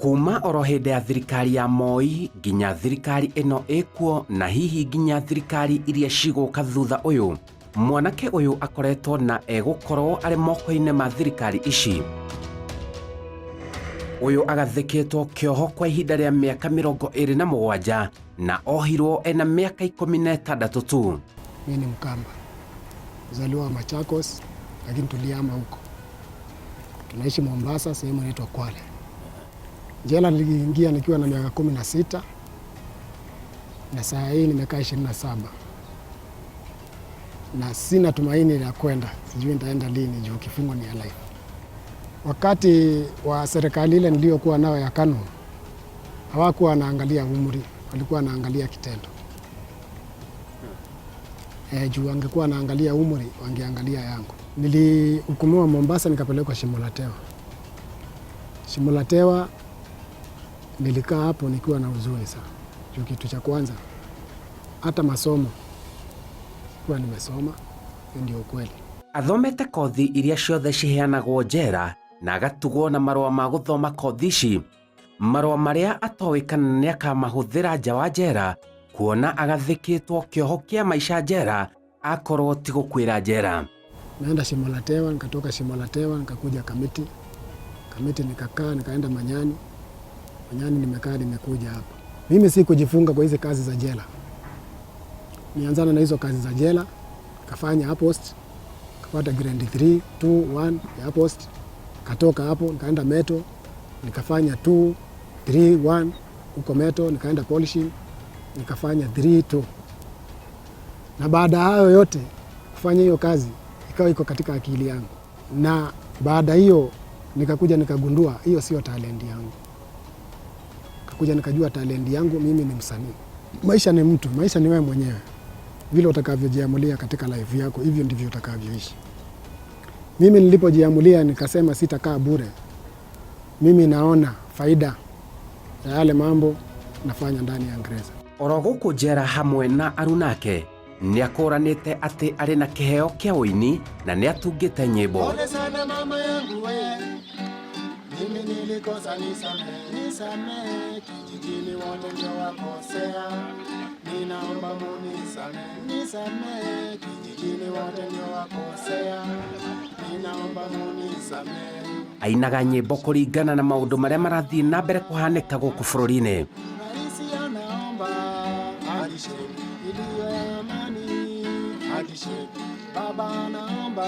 Kuma oro hĩndĩ ya thirikari ya Moi nginya thirikari ĩno ĩkuo na hihi nginya thirikari iria cigũka thutha ũyũ, mwanake ũyũ akoretwo na egũkorwo arĩ moko-inĩ ma thirikari ici. Ũyũ agathĩkĩtwo kĩoho kwa ihinda rĩa mĩaka 27 na ohirwo ena mĩaka 16 tu. Mimi ni Mkamba, mzaliwa wa Machakos, lakini tulihama huko. Tunaishi Mombasa, sehemu inaitwa Kwale. Jela niliingia nikiwa na miaka 16 na saa hii nimekaa 27 na sina tumaini la kwenda, sijui nitaenda lini juu kifungo ni ya life. Wakati wa serikali ile niliyokuwa nayo ya KANU hawakuwa wanaangalia umri, walikuwa wanaangalia kitendo. Juu wangekuwa wanaangalia umri wangeangalia yangu. Nilihukumiwa Mombasa nikapelekwa Shimo la Tewa. Shimo la Tewa nilikaa hapo nikiwa na huzuni sana. Juu kitu cha kwanza hata masomo sikuwa nimesoma, hiyo ndio ukweli. Athomete kothi iria ciothe ciheanagwo njera na agatugwo na marũa ma gũthoma kothi ici, marũa marĩa atoĩ kana nĩ akamahũthĩra nja wa njera, kuona agathĩkĩtwo kĩoho kĩa maica njera akorwo ti gũkuĩra njera. Naenda Shimo la Tewa, nikatoka Shimo la Tewa nikakuja Kamiti. Kamiti nikakaa, nikaenda Manyani. Manyani nimekaa, nimekuja hapa. Mimi si kujifunga kwa hizi kazi za jela. Nianzana na hizo kazi za jela, nikafanya post, nikapata grade 3, 2, 1 ya post. Katoka hapo nikaenda metal, nikafanya 2, 3, 1 huko metal, nikaenda polishing, nikafanya 3, 2. Na baada ya hayo yote kufanya hiyo kazi ikawa iko katika akili yangu, na baada hiyo nikakuja nikagundua hiyo sio talent yangu. Nikakuja nikajua talent yangu mimi ni msanii. Maisha ni mtu, maisha ni wewe mwenyewe. Vile utakavyojiamulia katika life yako, hivyo ndivyo utakavyoishi. Mimi nilipojiamulia nikasema sitakaa bure. Mimi naona faida ya yale mambo nafanya ndani ya gereza. Oro gũkũ njera hamwe na arunake nĩ akũranĩte atĩ arĩ na kĩheo kĩa ũini na nĩ atungĩte nyĩmbo. Pole sana mama yangu we, mimi nilikosa, nisamehe, nisamehe. Kijijini wote ndio wakosea, ninaomba munisamehe, nisamehe. Kijijini wote ndio wakosea, ninaomba munisamehe. Ainaga nyĩmbo kũringana na maũndũ marĩa marathiĩ na mbere kũhanĩka gũkũ bũrũri-inĩ. Raisi anaomba handshake iliyo ya amani, handshake. Baba anaomba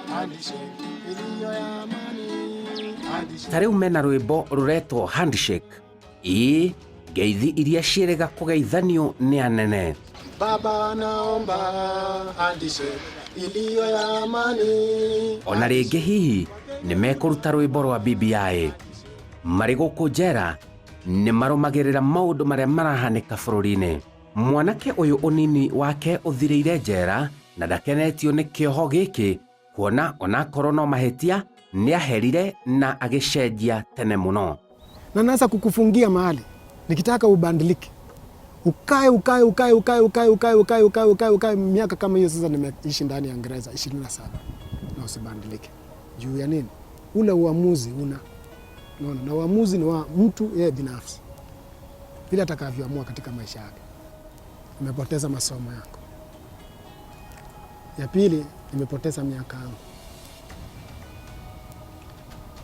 handshake iliyo ya amani, handshake. Ta rĩu mena rwĩmbo rũretwo Handshake, ĩĩ ngeithi iria ciĩrĩga kũgeithanio nĩ anene. Baba anaomba handshake iliyo ya amani. Ona rĩngĩ hihi nĩ mekũruta rwĩmbo rwa BBI. Marĩ gũkũ njera nĩ marũmagĩrĩra maũndũ marĩa marahanĩka bũrũri-inĩ. Mwanake ũyũ ũnini wake ũthirĩire njera na ndakenetio nĩ kĩoho gĩkĩ, kuona onakorwo no mahĩtia nĩ aherire na agĩcenjia tene mũno. Na naanza kukufungia mahali nikitaka ubadilike, ukae ukae ukae ukae ukae ukae ukae ukae ukae ukae miaka kama hiyo. Sasa nimeishi ndani ya gereza 27 na usibadilike. Juu ya nini? Ule uamuzi una unaona, na uamuzi ni wa mtu yeye binafsi, vile atakavyoamua katika maisha yake. Nimepoteza masomo yangu. Ya pili, nimepoteza miaka yangu.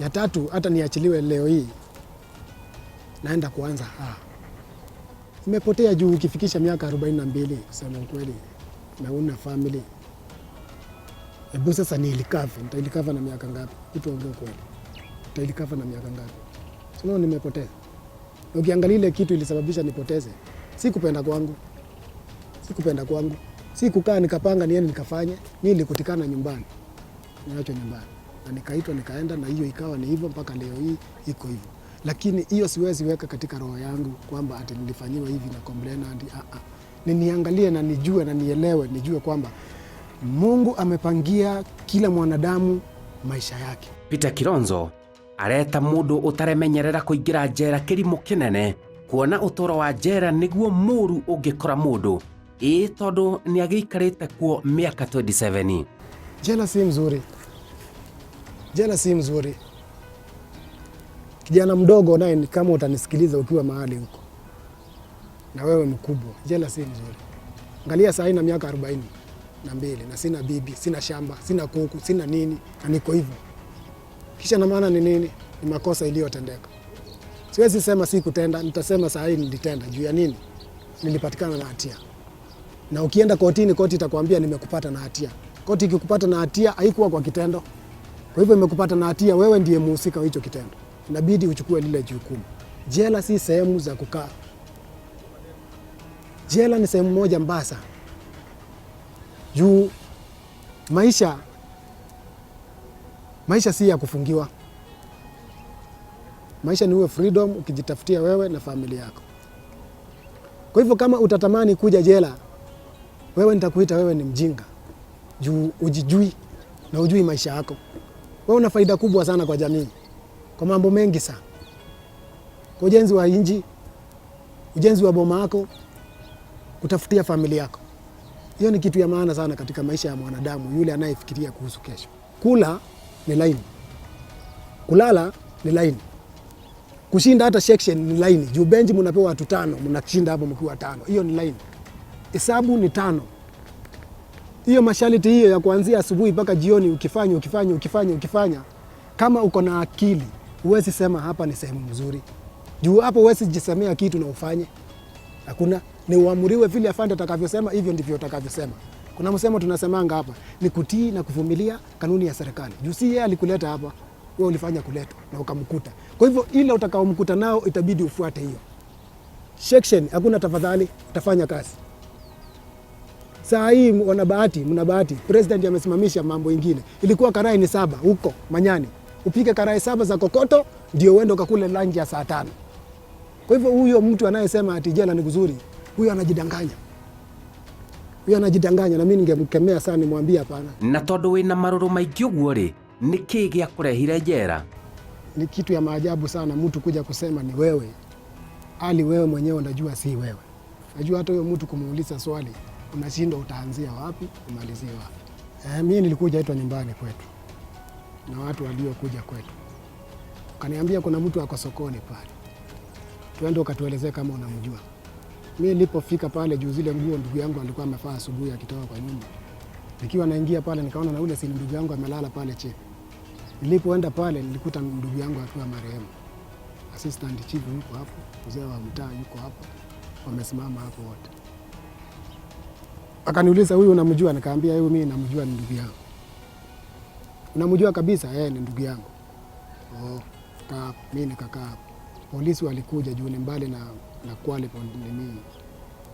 Ya tatu, hata niachiliwe leo hii naenda kuanza imepotea juu ukifikisha miaka 42, kusema ukweli, na una family, hebu sasa niirecover, nitairecover na miaka ngapi? Tuongee ukweli, nitairecover na miaka ngapi? Sio nimepoteza. Na ukiangalia ile kitu ilisababisha nipoteze, si kupenda kwangu, si kupenda kwangu, si kukaa nikapanga niende nikafanye, nilikutikana nyumbani, niachwa nyumbani na nikaitwa nikaenda, na hiyo ikawa ni hivyo mpaka leo hii iko hivyo. Lakini hiyo siwezi weka katika roho yangu kwamba ati nilifanyiwa hivi na complain ati a a. Ni niangalie na nijue na nielewe, nijue kwamba Mungu amepangia kila mwanadamu maisha yake. Peter Kilonzo areta mũndũ ũtaremenyerera kũingĩra njera kĩrimũ kĩnene, kuona ũtũũro wa njera nĩguo mũru ũngĩkora mũndũ, ĩĩ tondũ nĩ agĩikarĩte kuo mĩaka 27. Jela si mzuri, jela si mzuri. Kijana mdogo naye ni kama utanisikiliza ukiwa mahali huko, na wewe mkubwa, jela si nzuri. Angalia saa hii na miaka 42 na sina bibi, sina shamba, sina kuku, sina nini, na niko hivyo. Kisha na maana ni nini? Ni makosa iliyotendeka. Siwezi sema si kutenda, nitasema saa hii nilitenda. Juu ya nini? Nilipatikana na hatia. Na ukienda kotini, koti itakwambia nimekupata na hatia. Koti ikikupata na hatia haikuwa kwa kitendo. Kwa hivyo imekupata na hatia, wewe ndiye muhusika wa hicho kitendo. Inabidi uchukue lile jukumu. Jela si sehemu za kukaa. Jela ni sehemu moja mbaya sana. Juu maisha si ya kufungiwa. Maisha ni uwe freedom ukijitafutia wewe na familia yako. Kwa hivyo kama utatamani kuja jela, wewe nitakuita wewe ni mjinga. Juu ujijui na ujui maisha yako. Wewe una faida kubwa sana kwa jamii, kwa mambo mengi sana. Kwa ujenzi wa inji, ujenzi wa boma yako, kutafutia familia yako. Hiyo ni kitu ya maana sana katika maisha ya mwanadamu yule anayefikiria kuhusu kesho. Kula ni laini, kulala ni laini, kushinda hata section ni laini. Juu benchi mnapewa watu 5, mnashinda hapo mkiwa 5. Hiyo ni laini. Hesabu ni 5. Hiyo masharti hiyo ya kuanzia asubuhi mpaka jioni, ukifanya, ukifanya, ukifanya, ukifanya, kama uko na akili huwezi sema hapa ni sehemu nzuri. Juu hapo huwezi jisemea kitu na ufanye. Hakuna, ni uamuriwe vile afande atakavyosema, hivyo ndivyo utakavyosema. Kuna msemo tunasemanga hapa, ni kutii na kuvumilia kanuni ya serikali. Juu si yeye alikuleta hapa, wewe ulifanya kuletwa na ukamkuta. Kwa hivyo ile utakaomkuta nao itabidi ufuate hiyo. Section hakuna tafadhali, utafanya kazi. Saa hii wana bahati, mna bahati. President amesimamisha mambo ingine. Ilikuwa karai ni 7 huko Manyani. Upike karai 7 za kokoto ndio uende ukakule lunch ya saa 5. Kwa hivyo huyo mtu anayesema ati jela ni kuzuri, huyo anajidanganya. Huyo anajidanganya na mimi ningemkemea sana nimwambie hapana. Na tondu wina maruru maingi uguo ri, ni kii gĩa kũrehire njera? Ni kitu ya maajabu sana mtu kuja kusema ni wewe, ali wewe mwenyewe unajua si wewe. Najua hata huyo mtu kumuuliza swali unashindwa utaanzia wapi umalizie wapi. Mimi nilikuja itwa nyumbani kwetu na watu waliokuja kwetu. Kaniambia kuna mtu ako sokoni pale, twende ukatuelezee kama unamjua. Mimi nilipofika pale juu zile nguo ndugu yangu alikuwa amevaa asubuhi akitoka kwa nyumba. Nikiwa naingia pale nikaona na ule si ndugu yangu amelala pale chini. Nilipoenda pale nilikuta ndugu yangu akiwa marehemu. Assistant chief yuko hapo, mzee wa mtaa yuko hapo, wamesimama hapo wote. Akaniuliza huyu unamjua? Nikamwambia huyu mimi namjua, ni ndugu yangu. Unamjua kabisa? Ni ndugu yangu. Oh, kaa, mimi nikakaa hapo. Polisi walikuja juu ni mbali na Kwale nini,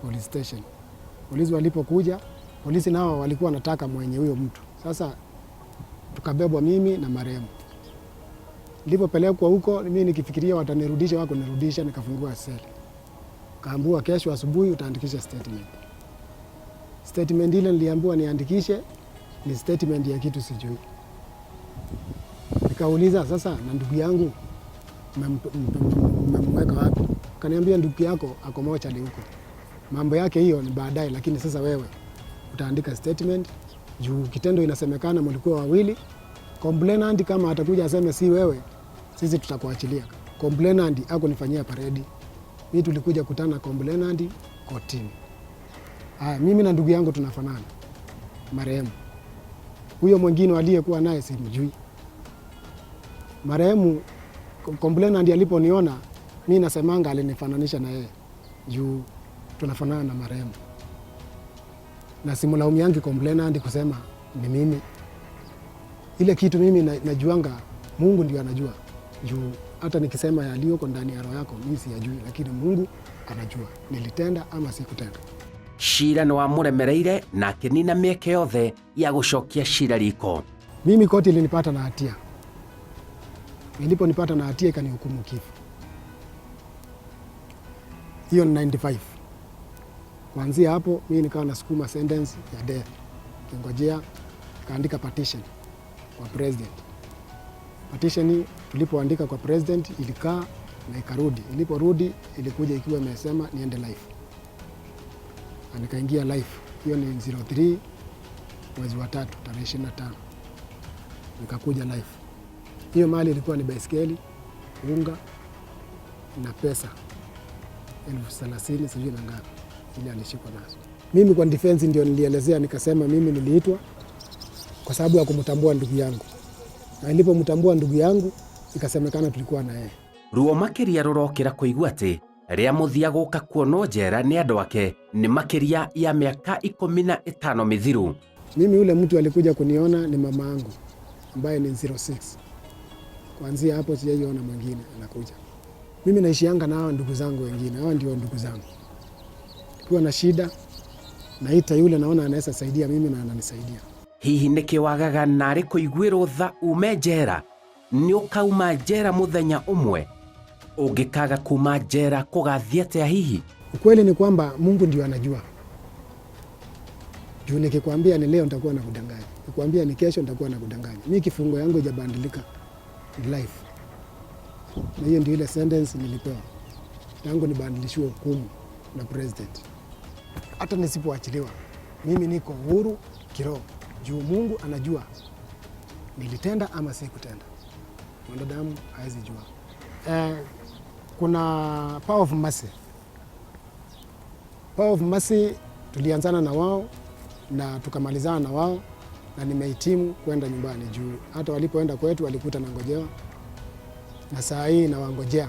police station. Polisi walipokuja, polisi nao walikuwa wanataka mwenye huyo mtu. Sasa tukabebwa mimi na marehemu. Nilipopelekwa huko mimi nikifikiria watanirudisha, hawakunirudisha, nikafungua seli. Kaambiwa kesho asubuhi utaandikisha statement. Statement ile niliambiwa niandikishe ni statement ya kitu sijui. Nikauliza sasa na ndugu yangu mmemweka wapi? Kaniambia ndugu yako ako mochari huko. Mambo yake hiyo ni baadaye, lakini sasa wewe utaandika statement juu kitendo inasemekana mlikuwa wawili. Complainant kama atakuja aseme si wewe, sisi tutakuachilia. Complainant hakunifanyia paredi. Mimi tulikuja kutana complainant kotini. Haya, mimi na ndugu yangu tunafanana, marehemu. Huyo mwingine aliyekuwa naye simjui. Marehemu complainant aliponiona, mimi nasemanga alinifananisha na yeye juu tunafanana na marehemu. Na simlaumiangi complainant kusema ni mimi. Ile kitu mimi najuanga Mungu ndio anajua. Juu hata nikisema yaliyoko ndani ya roho yako mimi siyajui, lakini Mungu anajua nilitenda ama sikutenda. Cira nĩ wamũremereire na akĩnina mĩeke yothe ya gũcokia cira riko. Mimi koti ilinipata na hatia. Iliponipata na hatia ikanihukumu kifo. Hiyo ni 95. Kuanzia hapo mimi nikawa nasukuma sentence ya death. Kingojea nikaandika petition kwa president. Petition tulipoandika kwa president ilikaa na ikarudi. Iliporudi ilikuja ikiwa imesema niende life. Na nikaingia life. Hiyo ni 03 mwezi wa 3 tarehe 25. Nikakuja life. Hiyo mali ilikuwa ni baiskeli, Unga na pesa 30,000 sijui na ngapi ile alishikwa nazo. Mimi kwa defense ndio nilielezea nikasema mimi niliitwa kwa sababu ya kumtambua ndugu yangu, na nilipomtambua ndugu yangu ikasemekana tulikuwa na yeye. Ruo makĩria rũrokĩra kũigua atĩ rĩa mũthia gũka kuonwo njera nĩ andũ ake nĩ makĩria ya mĩaka 15 mĩthiru. Mimi yule mtu alikuja kuniona ni mama yangu ambaye ni 06. Kuanzia hapo sijaiona mwingine anakuja. Mimi naishianga na hawa ndugu zangu wengine, hawa ndio ndugu zangu. Kiwa na shida naita yule naona anaweza saidia mimi na ananisaidia. Hihi nĩkĩ wagaga narĩ kũiguĩrwo tha ume njera? Nĩ ũkauma njera mũthenya ũmwe? Ũngĩkaga kuma njera kũgathiĩ atĩa hihi? Ukweli ni kwamba Mungu ndio anajua. Juu nikikwambia ni leo nitakuwa nakudanganya, nikikwambia ni kesho nitakuwa nakudanganya. Mimi kifungo yangu haijabadilika, ni life. Na hiyo ndio ile sentence nilipewa tangu nibadilishiwe hukumu na president. Hata nisipoachiliwa, mimi niko huru kiroho, juu Mungu anajua nilitenda ama sikutenda. Mwanadamu hawezi jua. Kuna Power of Mercy. Power of Mercy tulianzana na wao na tukamalizana na wao na nimehitimu kwenda nyumbani juu hata walipoenda kwetu walikuta nangojewa, na saa hii nawangojea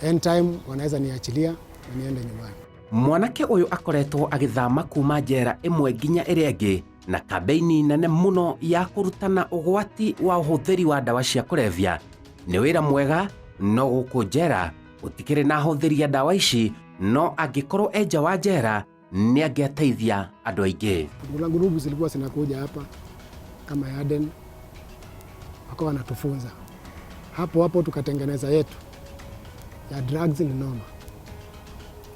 anytime wanaweza niachilia na niende nyumbani. Mwanake ũyũ akoretwo agĩthama kuma njera ĩmwe nginya ĩrĩa ĩngĩ na kambeini nene mũno ya kũrutana ũgwati wa ũhũthĩri wa ndawa cia kũrebia. Nĩ wĩra mwega no gũkũ njera gũtikĩrĩ na ahũthĩri a ndawa ici, no angĩkorwo e nja wa njera nĩ angĩateithia andũ aingĩ. Kuna grupu zilikuwa zinakuja hapa kama Yaden, wakawa wanatufunza hapo hapo, tukatengeneza yetu ya drugs ni noma.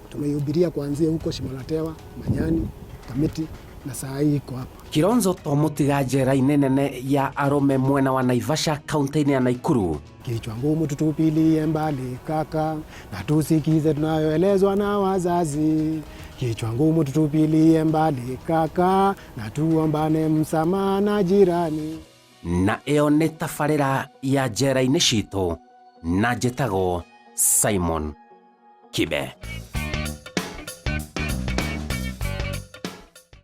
Tumeihubiria kuanzia huko Shimo la Tewa, Manyani, Kamiti na saa hii iko hapa. Kilonzo to mũtiga njera-inĩ nene ya arũme mwena wa Naivasha kaunti-inĩ ya Naikuru. Kichwa ngumu tutupilie mbali kaka, na tusikize tunayoelezwa na wazazi. Kichwa ngumu tutupilie mbali kaka, na tuombane msamaha na jirani. Na ĩyo nĩ tabarĩra ya njera-inĩ citũ na njĩtagwo Simon Kibe.